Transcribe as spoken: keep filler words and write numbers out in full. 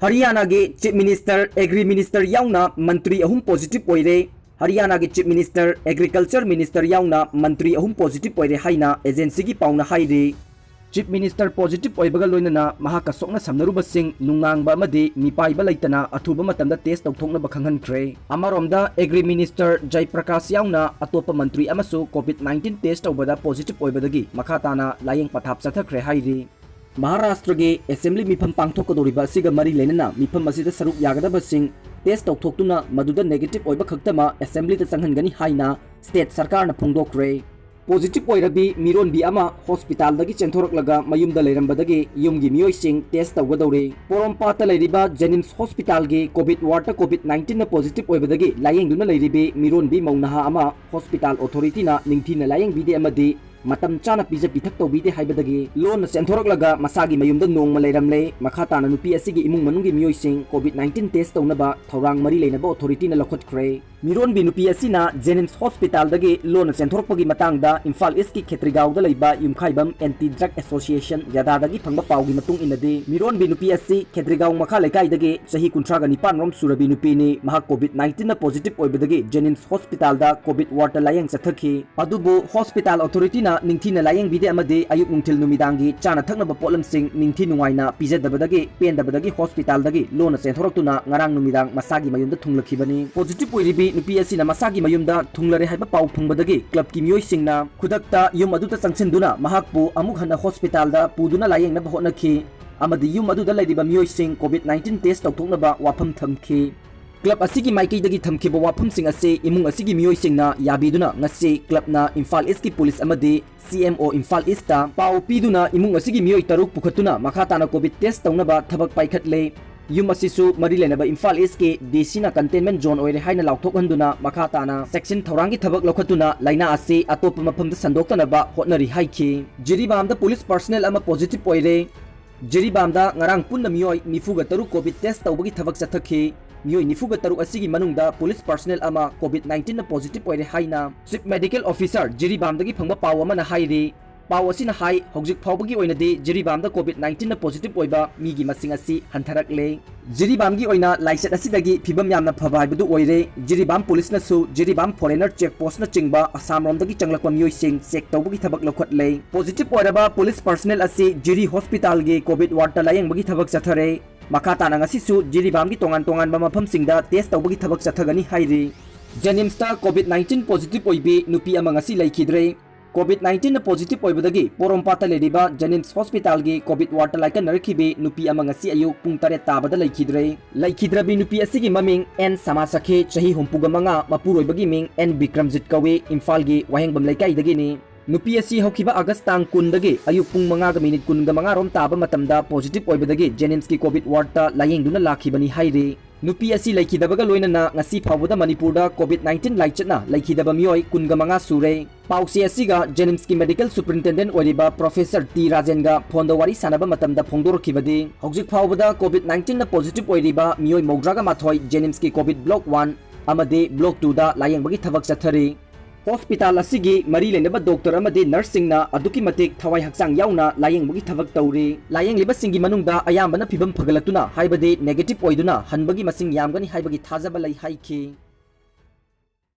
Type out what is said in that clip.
ꯍꯔꯤꯌꯥꯅꯥꯒꯤ Chief Minister, Agri Minister ꯌꯥꯎꯅ ꯃꯟꯇ꯭ꯔꯤ ꯑꯍꯨꯝ positive ꯑꯣꯏꯔꯦ꯫ ꯍꯔꯤꯌꯥꯅꯥꯒꯤ Chief Minister, Agriculture Minister ꯌꯥꯎꯅ ꯃꯟꯇ꯭ꯔꯤ ꯑꯍꯨꯝ positive ꯑꯣꯏꯔꯦ ꯍꯥꯏꯅ agencyꯒꯤ ꯄꯥꯎꯅ ꯍꯥꯏꯔꯤ꯫ Chief Minister positive ꯑꯣꯏꯕꯒ ꯂꯣꯏꯅꯅ ꯃꯍꯥꯛꯀ ꯁꯣꯛꯅ ꯁꯝꯅꯔꯨꯕꯁꯤꯡ ꯅꯨꯡꯉꯥꯡꯕ ꯑꯃꯗꯤ ꯃꯤꯄꯥꯏꯕ ꯂꯩꯇꯅ ꯑꯊꯨꯕ ꯃꯇꯝꯗ test ꯇꯧꯊꯣꯛꯅꯕ ꯈꯪꯍꯟꯈ꯭ꯔꯦ꯫ ꯑꯃꯔꯣꯝꯗ Agri Minister ꯖꯏ ꯄ꯭ꯔꯀꯥꯁ ꯌꯥꯎꯅ ꯑꯇꯣꯞꯄ ꯃꯟꯇ꯭ꯔꯤ ꯑꯃꯁꯨ COVID nineteen test ꯇꯧꯕꯗ positive ꯑꯣꯏꯕꯗꯒꯤ ꯃꯈꯥ ꯇꯥꯅ ꯂꯥꯌꯦꯡ ꯄꯊꯥꯞ ꯆꯠꯊꯈ꯭ꯔꯦ ꯍꯥꯏꯔꯤ꯫ ꯃꯍꯥꯔꯥꯁꯇ꯭ꯔꯒꯤ assembly ꯃꯤꯐꯝ ꯄꯥꯡꯊꯣꯛꯀꯗꯧꯔꯤꯕ ꯑꯁꯤꯒ ꯃꯔꯤ ꯂꯩꯅꯅ ꯃꯤꯐꯝ ꯑꯁꯤꯗ ꯁꯔꯨꯛ ꯌꯥꯒꯗꯕꯁꯤꯡ test ꯇꯧꯊꯣꯛꯇꯨꯅ ꯃꯗꯨꯗ negative ꯑꯣꯏꯕ ꯈꯛꯇꯃꯛ assemblyꯗ ꯆꯪꯍꯟꯒꯅꯤ ꯍꯥꯏꯅ state ꯁꯔꯀꯥꯔꯅ ꯐꯣꯡꯗꯣꯛꯈ꯭ꯔꯦ꯫ Positive ꯑꯣꯏꯔꯕꯤ ꯃꯤꯔꯣꯟꯕꯤ ꯑꯃ hospitalꯗꯒꯤ ꯆꯦꯟꯊꯣꯔꯛꯂꯒ ꯃꯌꯨꯝꯗ ꯂꯩꯔꯝꯕꯗꯒꯤ ꯌꯨꯝꯒꯤ ꯃꯤꯑꯣꯏꯁꯤꯡ test ꯇꯧꯒꯗꯧꯔꯤ꯫ ꯄꯣꯔꯣꯝꯄꯥꯠꯇ ꯂꯩꯔꯤꯕ JNIMS hospitalꯒꯤ COVID wardꯇ COVID nineteenꯅ positive ꯑꯣꯏꯕꯗꯒꯤ ꯂꯥꯌꯦꯡꯗꯨꯅ ꯂꯩꯔꯤꯕꯤ ꯃꯤꯔꯣꯟꯕꯤ ꯃꯧ ꯅꯍꯥ ꯑꯃ hospital authorityꯅ ꯅꯤꯡꯊꯤꯅ ꯂꯥꯌꯦꯡꯕꯤꯗꯦ ꯑꯃꯗꯤ ꯃꯇꯝ ꯆꯥꯅ ꯄꯤꯖ ꯄꯤꯊꯛ ꯇꯧꯕꯤꯗꯦ ꯍꯥꯏꯕꯗꯒꯤ ꯂꯣꯟꯅ ꯆꯦꯟꯊꯣꯔꯛꯂꯒ ꯃꯁꯥꯒꯤ ꯃꯌꯨꯝꯗ ꯅꯣꯡꯃ ꯂꯩꯔꯝꯂꯦ꯫ ꯃꯈꯥ ꯇꯥꯅ ꯅꯨꯄꯤ ꯑꯁꯤꯒꯤ ꯏꯃꯨꯡ ꯃꯅꯨꯡꯒꯤ ꯃꯤꯑꯣꯏꯁꯤꯡ COVID nineteen test ꯇꯧꯅꯕ ꯊꯧꯔꯥꯡ ꯃꯔꯤ ꯂꯩꯅꯕ authorityꯅ ꯂꯧꯈꯠꯈ꯭ꯔꯦ꯫ ꯃꯤꯔꯣꯟꯕꯤ ꯅꯨꯄꯤ ꯑꯁꯤꯅ JNIMS hospitalꯗꯒꯤ ꯂꯣꯟꯅ ꯆꯦꯟꯊꯣꯔꯛꯄꯒꯤ ꯃꯇꯥꯡꯗ ꯏꯝꯐꯥꯜ Eastꯀꯤ ꯈꯦꯇ꯭ꯔꯤꯒꯥꯎꯗ ꯂꯩꯕ ꯌꯨꯝꯈꯥꯏꯕꯝ Anti Drug Association, ꯌꯥꯗꯥꯗꯒꯤ ꯐꯪꯕ ꯄꯥꯎꯒꯤ ꯃꯇꯨꯡ ꯏꯟꯅꯗꯤ, ꯃꯤꯔꯣꯟꯕꯤ ꯅꯨꯄꯤ ꯑꯁꯤ ꯈꯦꯇ꯭ꯔꯤꯒꯥꯎ ꯃꯈꯥ ꯂꯩꯀꯥꯏꯗꯒꯤ ꯆꯍꯤ ꯀꯨꯟꯊ꯭ꯔꯥꯒ ꯅꯤꯄꯥꯟ ꯔꯣꯝ ꯁꯨꯔꯕꯤ ꯅꯨꯄꯤꯅꯤ꯫ ꯃꯍꯥꯛ COVID nineteenꯅ positive ꯑꯣꯏꯕꯗꯒꯤ JNIMS hospitalꯗ COVID wardꯇ ꯂꯥꯌꯦꯡ ꯆꯠꯊꯈꯤ꯫ ꯑꯗꯨꯕꯨ hospital authorityꯅ ꯅꯤꯡꯊꯤꯅ ꯂꯥꯌꯦꯡꯕꯤꯗꯦ ꯑꯃꯗꯤ ꯑꯌꯨꯛ ꯅꯨꯡꯊꯤꯜ ꯅꯨꯃꯤꯗꯥꯡꯒꯤ ꯆꯥꯅ ꯊꯛꯅꯕ ꯄꯣꯠꯂꯝꯁꯤꯡ ꯅꯤꯡꯊꯤ ꯅꯨꯡꯉꯥꯏꯅ ꯄꯤꯖꯗꯕꯗꯒꯤ ꯄꯦꯟꯗꯕꯗꯒꯤ hospitalꯗꯒꯤ ꯂꯣꯟꯅ ꯆꯦꯟꯊꯣꯔꯛꯇꯨꯅ ꯉꯔꯥꯡ ꯅꯨꯃꯤꯗꯥꯡ ꯃꯁꯥꯒꯤ ꯃꯌꯨꯝꯗ ꯊꯨꯡꯂꯛꯈꯤꯕꯅꯤ꯫ Positive ꯑꯣꯏꯔꯤꯕꯤ ꯅꯨꯄꯤ ꯑꯁꯤꯅ ꯃꯁꯥꯒꯤ ꯃꯌꯨꯝꯗ ꯊꯨꯡꯂꯔꯦ ꯍꯥꯏꯕ ꯄꯥꯎ ꯐꯪꯕꯗꯒꯤ clubꯀꯤ ꯃꯤꯑꯣꯏꯁꯤꯡꯅ ꯈꯨꯗꯛꯇ ꯌꯨꯝ ꯑꯗꯨꯗ ꯆꯪꯁꯤꯟꯗꯨꯅ ꯃꯍꯥꯛꯄꯨ ꯑꯃꯨꯛ ꯍꯟꯅ hospitalꯗ ꯄꯨꯗꯨꯅ ꯂꯥꯌꯦꯡꯅꯕ ꯍꯣꯠꯅꯈꯤ ꯑꯃꯗꯤ ꯌꯨꯝ ꯑꯗꯨꯗ ꯂꯩꯔꯤꯕ ꯃꯤꯑꯣꯏꯁꯤꯡ COVID nineteen test ꯇꯧꯊꯣꯛꯅꯕ ꯋꯥꯐꯝ ꯊꯝꯈꯤ꯫ Club ꯑꯁꯤꯒꯤ ꯃꯥꯏꯀꯩꯗꯒꯤ ꯊꯝꯈꯤꯕ ꯋꯥꯐꯝꯁꯤꯡ ꯑꯁꯤ ꯏꯃꯨꯡ ꯑꯁꯤꯒꯤ ꯃꯤꯑꯣꯏꯁꯤꯡꯅ ꯌꯥꯕꯤꯗꯨꯅ ꯉꯁꯤ clubꯅ ꯏꯝꯐꯥꯜ Eastꯀꯤ police ꯑꯃꯗꯤ CMO ꯏꯝꯐꯥꯜ Eastꯇ ꯄꯥꯎ ꯄꯤꯗꯨꯅ ꯏꯃꯨꯡ ꯑꯁꯤꯒꯤ ꯃꯤꯑꯣꯏ ꯇꯔꯨꯛ ꯄꯨꯈꯠꯇꯨꯅ ꯃꯈꯥ ꯇꯥꯅ COVID test ꯇꯧꯅꯕ ꯊꯕꯛ ꯄꯥꯏꯈꯠꯂꯦ꯫ ꯌꯨꯝ ꯑꯁꯤꯁꯨ ꯃꯔꯤ ꯂꯩꯅꯕ ꯏꯝꯐꯥꯜ Eastꯀꯤ DCꯅ containment zone ꯑꯣꯏꯔꯦ ꯍꯥꯏꯅ ꯂꯥꯎꯊꯣꯛꯍꯟꯗꯨꯅ ꯃꯈꯥ ꯇꯥꯅ ꯆꯦꯛꯁꯤꯟ ꯊꯧꯔꯥꯡꯒꯤ ꯊꯕꯛ ꯂꯧꯈꯠꯇꯨꯅ ꯂꯥꯏꯅꯥ ꯑꯁꯤ ꯑꯇꯣꯞꯄ ꯃꯐꯝꯗ ꯁꯟꯗꯣꯛꯇꯅꯕ ꯍꯣꯠꯅꯔꯤ ꯍꯥꯏꯈꯤ꯫ ꯖꯤꯔꯤꯕꯥꯝꯗ police personnel ꯑꯃ positive ꯑꯣꯏꯔꯦ꯫ ꯖꯤꯔꯤꯕꯥꯝꯗ ꯉꯔꯥꯡ ꯄꯨꯟꯅ ꯃꯤꯑꯣꯏ ꯅꯤꯐꯨꯒ ꯇꯔꯨꯛ COVID test ꯇꯧꯕꯒꯤ ꯊꯕꯛ ꯆꯠꯊꯈꯤ꯫ ꯃꯤꯑꯣꯏ ꯅꯤꯐꯨꯒ ꯇꯔꯨꯛ ꯑꯁꯤꯒꯤ ꯃꯅꯨꯡꯗ police personnel ꯑꯃ COVID nineteenꯅ positive ꯑꯣꯏꯔꯦ ꯍꯥꯏꯅ Chief Medical Officer ꯖꯤꯔꯤꯕꯥꯝꯗꯒꯤ ꯐꯪꯕ ꯄꯥꯎ ꯑꯃꯅ ꯍꯥꯏꯔꯤ꯫ ꯄꯥꯎ ꯑꯁꯤꯅ ꯍꯥꯏ, ꯍꯧꯖꯤꯛ ꯐꯥꯎꯕꯒꯤ ꯑꯣꯏꯅꯗꯤ ꯖꯤꯔꯤꯕꯥꯝꯗ COVID nineteen ꯅ positive ꯑꯣꯏꯕ ꯃꯤꯒꯤ ꯃꯁꯤꯡ ꯑꯁꯤ ꯍꯟꯊꯔꯛꯂꯦ꯫ ꯖꯤꯔꯤꯕꯥꯝꯒꯤ ꯑꯣꯏꯅ ꯂꯥꯏꯆꯠ ꯑꯁꯤꯗꯒꯤ ꯐꯤꯕꯝ ꯌꯥꯝꯅ ꯐꯕ ꯍꯥꯏꯕꯗꯨ ꯑꯣꯏꯔꯦ꯫ Jiribam ꯄꯨꯂꯤꯁꯅꯁꯨ Jiribam foreigner check post ꯅꯆꯤꯡꯕ ꯑꯁꯥꯝꯔꯣꯝꯗꯒꯤ ꯆꯪꯂꯛꯄ ꯃꯤꯑꯣꯏꯁꯤꯡ check ꯇꯧꯕꯒꯤ ꯊꯕꯛ ꯂꯧꯈꯠꯂꯦ꯫ Positive ꯑꯣꯏꯔꯕ ꯄꯨꯂꯤꯁ personnel ꯑꯁꯤ ꯖꯤꯔꯤ hospital ꯒꯤ COVID ward ꯇ ꯂꯥꯌꯦꯡꯕꯒꯤ ꯊꯕꯛ ꯆꯠꯊꯔꯦ꯫ ꯃꯈꯥ ꯇꯥꯅ ꯉꯁꯤꯁꯨ ꯖꯤꯔꯤꯕꯥꯝꯒꯤ ꯇꯣꯉꯥꯟ ꯇꯣꯉꯥꯟꯕ ꯃꯐꯝꯁꯤꯡꯗ test ꯇꯧꯕꯒꯤ ꯊꯕꯛ ꯆꯠꯊꯒꯅꯤ ꯍꯥꯏꯔꯤ꯫ JNIMS ꯇ COVID nineteen positive ꯑꯣꯏꯕꯤ ꯅꯨꯄꯤ ꯑꯃ ꯉꯁꯤ ꯂꯩꯈꯤꯗ꯭ꯔꯦ꯫ COVID nineteen ꯅ positive ꯑꯣꯏꯕꯗꯒꯤ ꯄꯣꯔꯣꯝꯄꯥꯠꯇ ꯂꯩꯔꯤꯕ JNIMS hospital ꯒꯤ COVID ward ꯇ ꯂꯥꯏꯀꯠꯅꯔꯛꯈꯤꯕꯤ ꯅꯨꯄꯤ ꯑꯃ ꯉꯁꯤ ꯑꯌꯨꯛ ꯄꯨꯡ ꯇꯔꯦꯠ ꯇꯥꯕꯗ ꯂꯩꯈꯤꯗ꯭ꯔꯦ꯫ ꯂꯩꯈꯤꯗ꯭ꯔꯕꯤ ꯅꯨꯄꯤ ꯑꯁꯤꯒꯤ ꯃꯃꯤꯡ ꯑꯦꯟ ꯁꯃꯥ ꯁꯈꯦ, ꯆꯍꯤ ꯍꯨꯝꯐꯨꯒ ꯃꯉꯥ, ꯃꯄꯨꯔꯣꯏꯕꯒꯤ ꯃꯤꯡ ꯑꯦꯟ ꯕꯤꯀ꯭ꯔꯝꯖꯤꯠ ꯀꯧꯏ, ꯏꯝꯐꯥꯜꯒꯤ ꯋꯥꯍꯦꯡꯕꯝ ꯂꯩꯀꯥꯏꯗꯒꯤꯅꯤ꯫ ꯅꯨꯄꯤ ꯑꯁꯤ ꯍꯧꯈꯤꯕ ꯑꯥꯒꯁ ꯇꯥꯡ ꯀꯨꯟꯗꯒꯤ ꯑꯌꯨꯛ ꯄꯨꯡ ꯃꯉꯥꯒ ꯃꯤꯅꯤꯠ ꯀꯨꯟꯒ ꯃꯉꯥ ꯔꯣꯝ ꯇꯥꯕ ꯃꯇꯝꯗ positive ꯑꯣꯏꯕꯗꯒꯤ JNIMS ꯀꯤ COVID ward ꯇ ꯂꯥꯌꯦꯡꯗꯨꯅ ꯂꯥꯛꯈꯤꯕꯅꯤ ꯍꯥꯏꯔꯤ꯫ ꯅꯨꯄꯤ ꯑꯁꯤ ꯂꯩꯈꯤꯗꯕꯒ ꯂꯣꯏꯅꯅ ꯉꯁꯤ ꯐꯥꯎꯕꯗ ꯃꯅꯤꯄꯨꯔꯗ COVID nineteen ꯂꯥꯏꯆꯠꯅ ꯂꯩꯈꯤꯗꯕ ꯃꯤꯑꯣꯏ ꯀꯨꯟꯒ ꯃꯉꯥ ꯁꯨꯔꯦ꯫ ꯄꯥꯎꯆꯦ ꯑꯁꯤꯒ JNIMS ꯀꯤ medical superintendent ꯑꯣꯏꯔꯤꯕ Professor ꯇꯤ ꯔꯥꯖꯦꯟꯒ phone ꯗ ꯋꯥꯔꯤ ꯁꯥꯟꯅꯕ ꯃꯇꯝꯗ ꯐꯣꯡꯗꯣꯔꯛꯈꯤꯕꯗꯤ, ꯍꯧꯖꯤꯛ ꯐꯥꯎꯕꯗ COVID nineteen ꯅ positive ꯑꯣꯏꯔꯤꯕ ꯃꯤꯑꯣꯏ ꯃꯧꯗ꯭ꯔꯥꯒ ꯃꯥꯊꯣꯏ JNIMS ꯀꯤ COVID block one ꯑꯃꯗꯤ block two ꯗ ꯂꯥꯌꯦꯡꯕꯒꯤ ꯊꯕꯛ ꯆꯠꯊꯔꯤ꯫ Hospital ꯑꯁꯤꯒꯤ ꯃꯔꯤ ꯂꯩꯅꯕ doctor ꯑꯃꯗꯤ nurse ꯁꯤꯡꯅ ꯑꯗꯨꯛꯀꯤ ꯃꯇꯤꯛ ꯊꯋꯥꯏ ꯍꯛꯆꯥꯡ ꯌꯥꯎꯅ ꯂꯥꯌꯦꯡꯕꯒꯤ ꯊꯕꯛ ꯇꯧꯔꯤ꯫ ꯂꯥꯌꯦꯡꯂꯤꯕꯁꯤꯡꯒꯤ ꯃꯅꯨꯡꯗ ꯑꯌꯥꯝꯕꯅ ꯐꯤꯕꯝ ꯐꯒꯠꯂꯛꯇꯨꯅ, ꯍꯥꯏꯕꯗꯤ negative ꯑꯣꯏꯗꯨꯅ ꯍꯟꯕꯒꯤ ꯃꯁꯤꯡ ꯌꯥꯝꯒꯅꯤ ꯍꯥꯏꯕꯒꯤ ꯊꯥꯖꯕ ꯂꯩ ꯍꯥꯏꯈꯤ꯫